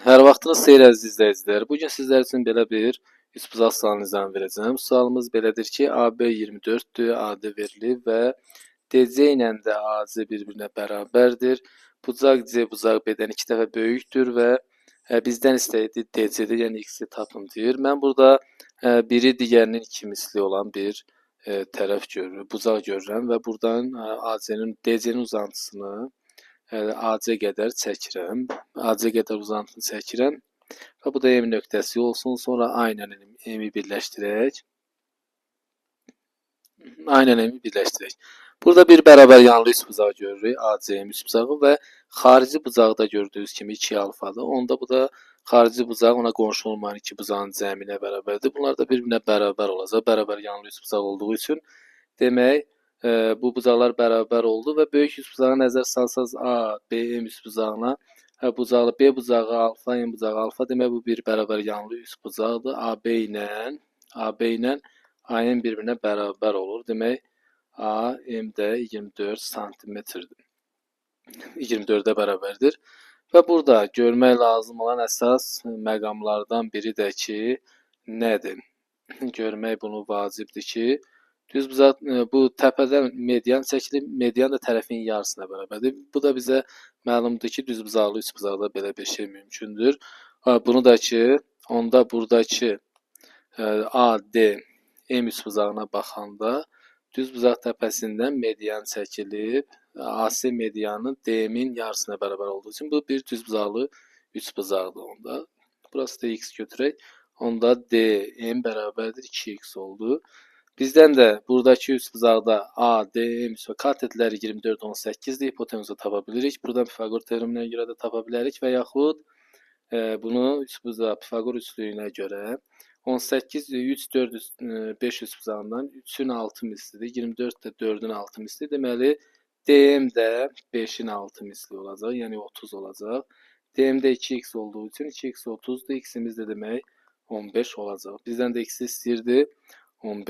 Hər vaxtınız xeyir, əziz izləyicilər. Bu gün sizlər üçün belə bir üçbucaq sualını izah verəcəm. Sualımız belədir ki, AB 24-dür, AD verilib və DC ilə də AC bir-birinə bərabərdir. Bucaq C bucaq B-dən 2 dəfə böyükdür və bizdən istəyirdi DC-də, yəni X-i tapın deyir. Mən burada biri digərinin 2 misli olan bir tərəf görürəm, bucaq görürəm və buradan AC-nin DC-nin uzantısını AC qədər çəkirəm. AC qədər uzantını çəkirəm. Və bu da M nöqtəsi olsun. Sonra A ilə M-i birləşdirək. A ilə M-i birləşdirək. Burada bir bərabər yanlı üçbucaq görürük. ACM üçbucağı və xarici bucaqda gördüyünüz kimi 2 alfadır. Onda bu da xarici bucaq ona qonşu olmayan iki bucağın cəminə bərabərdir. Bunlar da bir-birinə bərabər olacaq. Bərabər yanlı üçbucaq olduğu üçün demək, bu bucaqlar bərabər oldu və böyük üçbucağa nəzər salsaz A, B, M üçbucağına, bucaqlı B bucağı alfa, M bucağı alfa, demək bu bir bərabər yanlı üçbucaqdır. AB ilə AM bir-birinə bərabər olur. Demək A, M də 24 santimetrdir. 24-ə bərabərdir. Və burada görmək lazım olan əsas məqamlardan biri də ki, nədir? Görmək bunu vacibdir ki, düz bucaq, bu təpədən median çəkilib, median da tərəfin yarısına bərabərdir. Bu da bizə məlumdur ki, düz bucaqlı üçbucaqda belə bir şey mümkündür. Bunu da ki, onda buradakı A, D, M üçbucağına baxanda düz bucaq təpəsindən median çəkilib, AC medianı DM-in yarısına bərabər olduğu üçün bu bir düz bucaqlı üçbucaqdır onda. Burası da x götürək. Onda DM bərabərdir 2x oldu. Bizdən də buradakı üçbucaqda A, D, M və katetləri 24, 18-dir. Hipotenuzu tapa bilirik. Buradan Pifaqor teoreminə görə də tapa bilərik və yaxud bunu üçbucaq Pifaqor üçlüyünə görə 18, 3, 4, 5 üçbucağından 3-ün 6 mislidir. 24 də 4-ün 6 misli. Deməli, DM də 5-in 6 misli olacaq. Yəni 30 olacaq. DM-də 2x olduğu üçün 2x 30-dur. X-imiz də demək 15 olacaq. Bizdən də x istəyirdi. 15